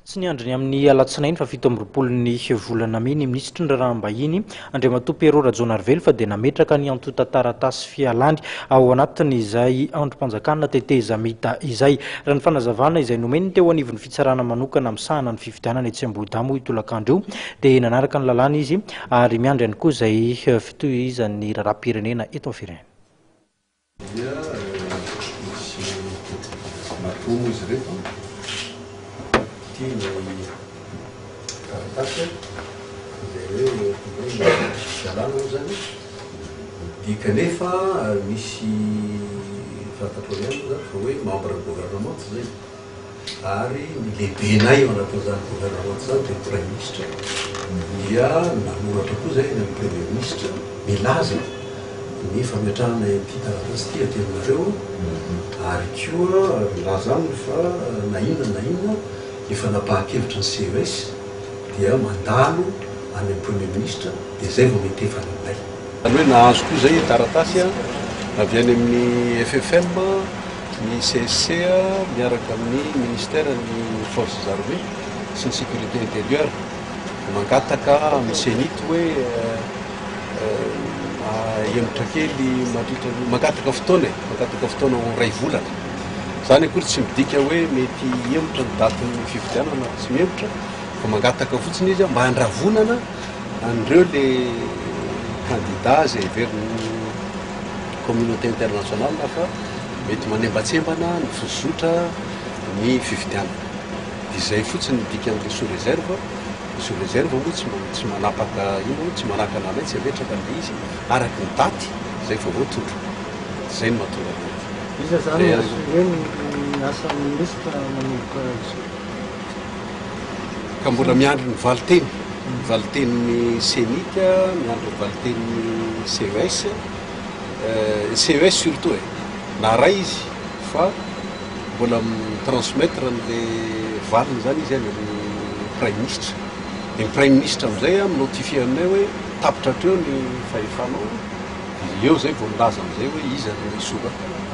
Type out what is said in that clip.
Tsy niandry ny amin'ny alatsinainy faha 27 ny volana mey ny minisitry ny raharaham-bahiny, Andriamatoa Pierrot Rajaonarivelo fa dia nametraka ny antontan-taratasy fialany ao anatin'izay andrim-panjakana tetezamita izay. Raha ny fanazavana izay nomeny teo anivon'ny fitsarana manokana misahana ny fifidianana etsy Ambohidahy moa io tolakandro io dia nanaraka ny lalàna izy ary miandry ihany koa izay fitohizan'ny raharaham-pirenena eto amin'ny firenena. Dia misy matoa moa izy ireto. Ity ny taratasy izay hoe hoe fialana moa izany. Dia kanefa misy fantatrao ihany moa izany fa hoe membre ny gouvernement izay. Ary ny lehibenay ao anatin'izany gouvernement izany dia ny Praiminisitra dia nanoratra koa izay any amin'ny Premier ministre milaza ny fametrahana ity taratasy ity aty aminareo ary koa milaza aminy fa na inona na inona ny fanapahan-kevitry ny CES dia mandalo any amin'ny Premier ministre dia izay vao mety efa any aminay. Izany hoe nahazo koa izay taratasy avy any amin'ny FFM Ny CSC miaraka amin'ny ministère ny forces armées sy ny sécurité intérieure mangataka amin'ny CENIT hoe ahemotra kely mandritra ny, mangataka fotoana e, mangataka fotoana ho iray volana. Izany akory tsy midika hoe mety hihemotra ny datin'ny fifidianana, tsy mihemotra fa mangataka fotsiny izy mba handravonana an'ireo le candidat izay heverin'ny communauté internationale fa mety manembatsembana ny fizotra ny fifidianana. Dia izay fotsiny ny dikan'ilay sous réserve. Ny sous réserve moa tsy tsy manapaka inona, tsy manakana anay tsy hametraka an'ilay izy araka ny daty izay vao voatondro. Izay no mahatonga an'ilay. Iza izany no assurer ny asan'ny minisitra manomboka izao? Ka mbola miandry ny valinteny, ny valintenin'ny Cenit, miandry ny valintenin'ny CES. Ny CES surtout e, naharay izy fa mbola mi-transmettre an'le valiny zany izy any amin'ny praiminisitra. Dia ny praiminisitra amin'izay mi-notifier aminay hoe tapitra hatreo ny fahefanao, dia eo zay vao milaza amin'izay hoe iza no hisolo ahy.